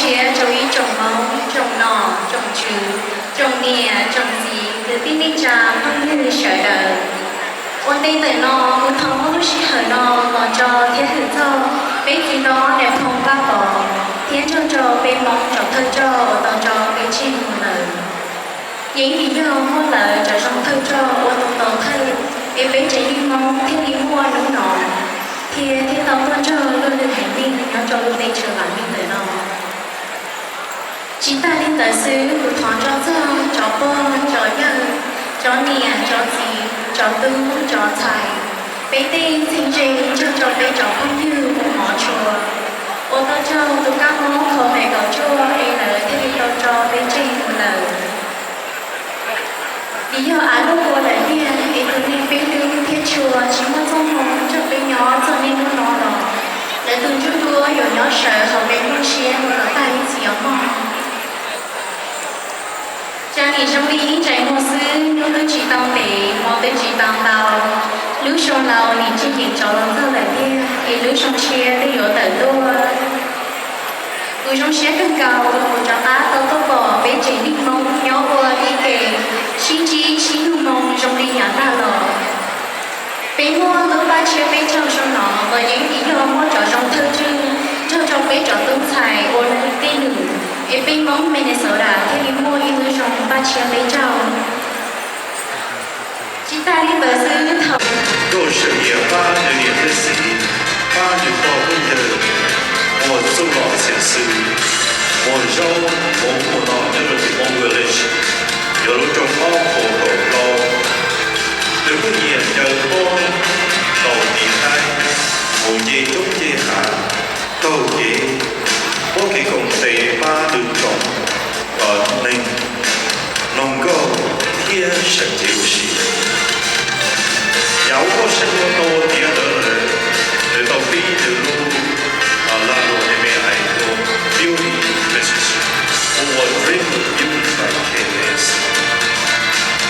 siab rau ib tsoom Hmoob, tsoom nom, tsoom tswv, tsoom niam, tsoom txiv, kwv tij neej tsa, phooj ywg sawv daws. Ua ntej ntawm no, kuv thov muab lub sij hawm no los tso thiab hwm txog peb txiv nraug Nais Phoo Vaj Pov thiab nrog rau peb Hmoob cov thawj coj uas tau tso peb tseg mus lawm. Yeej vim yog muaj lawv cov zoo thawj coj ua tus tau thawj es peb tsev neeg Hmoob thiaj li muaj hnub no thiab thiaj tau tuaj nrog luag lwm haiv neeg nyob rau lub teb chaws vam meej ntawm no. Tsis tas li ntawd xwb, kuv thov tso txog cov pog cov yawg, cov niam cov txiv, cov tub cov ntxhais, peb tej txheeb ze nrog rau peb cov phooj ywg uas hmov tshua uas tau raug tus kab mob COVID kaum cuaj es lawv thiaj li tau tso peb tseg mus lawm. Vim yog av luaj ua lawm tiag es tus neeg peb hlub thiab tshua tsis muaj txoj hmoo nrog peb nyob txog niaj hnub no los, lawv tus ntsuj duab yuav nyob sawv hauv peb nplooj siab mus kom tag ib txhis os mog. Tsa nim zoo li ib ntsais muag xwb, hnub twb tsis tau ntev, hmo twb tsis tau ntau, lub xyoo laus nim tseem ceem tsov los txog lawm tiag es lub xyoo tshiab twb yuav tawm tuaj. Kuv zoo siab kawg nkaus uas kuv rov qab tau tuaj pom peb tsev neeg Hmoob nyob ua ib ke sib ntsib sib nug moo zoo li yav tag los. Peb muaj lub paj tshiab peb caug zoo no los yeej vim yog muaj cov zoo thawj tswj nrog rau peb cov tub ntxhais ua tej num es peb Hmoob Minnesota thiaj li muaj ib lub zoo paj tshiab peb caug. Tsis tas li ntawd xwb thaum Nkauj Seem Nias pab nws niam thiab txiv, pab nws pog phooj ywg, muag txuj lom txiam xws, muag zaub muag ub muag no nyob rau tim Hmoob Village, yog lub rooj ob puas kaum plaub. Nws kuj nyiam ncaws pob, tau tiv thaiv, mus nce roob nce hav, taug kev, muab kev koom tes pab nws tsoom neeg, hluas nkauj thiab seem cev ua si. Yam uas Nkauj Seem Nias tau ua tiav ntawd lawm, nws tau pib nws lub lag luam me me hais tias Beauty Message, uas ua Dream of Beauty by K M S.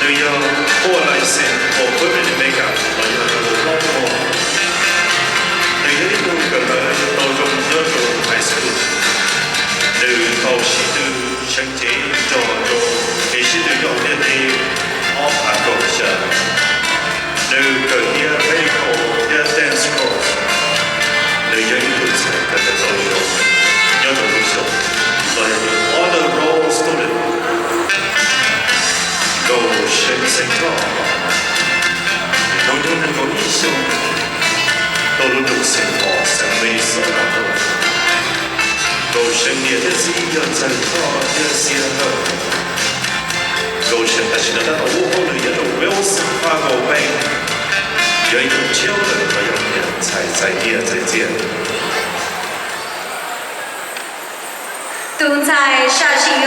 Nws yog muaj license ua permanent makeup los yog ua plaub muag. Nws yog ib tug kawm ntawv tau zoo nyob rau high school. Nws tau sib tw seev cev nrog rau es sib tw nyob hauv ntiaj teb ob phav kaum xya. Nws kawm tiav medical thiab dance course. Nws yog ib tug ntxhais kawm ntawv tau zoo nyob rau lub xyoo los yog tus honor roll student. Nkauj Seem Xeem Thoj, hnub nyoog nees nkaum ib xyoos, tuaj lub nroog Saint Paul, xeev Minnesota tuaj. Nkauj Seem niam thiab txiv yog Ntxawg Thoj thiab Xiab Thoj. Nkauj Seem tam sim no tab tom ua hauj lwm nyob rau Wells Fargo Bank, yog ib tug teller los yog niam ntxhais txais nyiaj txais txiaj. Tus ntxhais sam sim